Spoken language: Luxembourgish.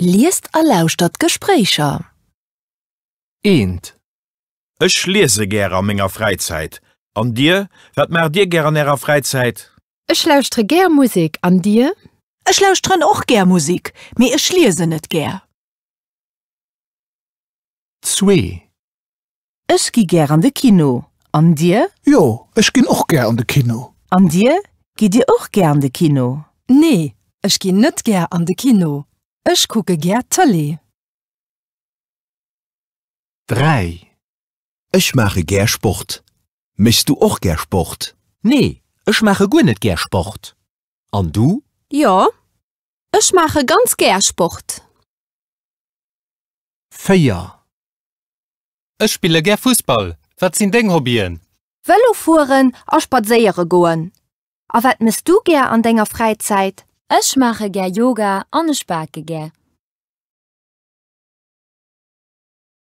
Liest a lauschtert d'Gespréicher. Eent. Ech liese gär a menger Fräizäit. An dir? Wat maacht dir gär an ärer Fräizäit? Ech lauschtere gär Musek. An dir? Ech lauschteren och gär Musek, mee ech liesen net gär. Zwee. Ech gi gär an de Kino. An dir? Jo, ech ginn och gär an de Kino. An dir? Gitt dir och gär an de Kino? Nee, ech ginn net gär an de Kino. Ech kucke gär Tëlee. 3. Ech maache gär Sport. Méchs du och gär Sport? Nee, ech maache guer net gär Sport. An du? Jo, ech maache ganz gär Sport. 4. Ech spille gär Fussball. Wat sinn deng Hobbyen? Vëlo fueren a spadséiere goen. A wat mëss du gär an denger Fräizäit? Ech maache gär Yoga an ech bake gär.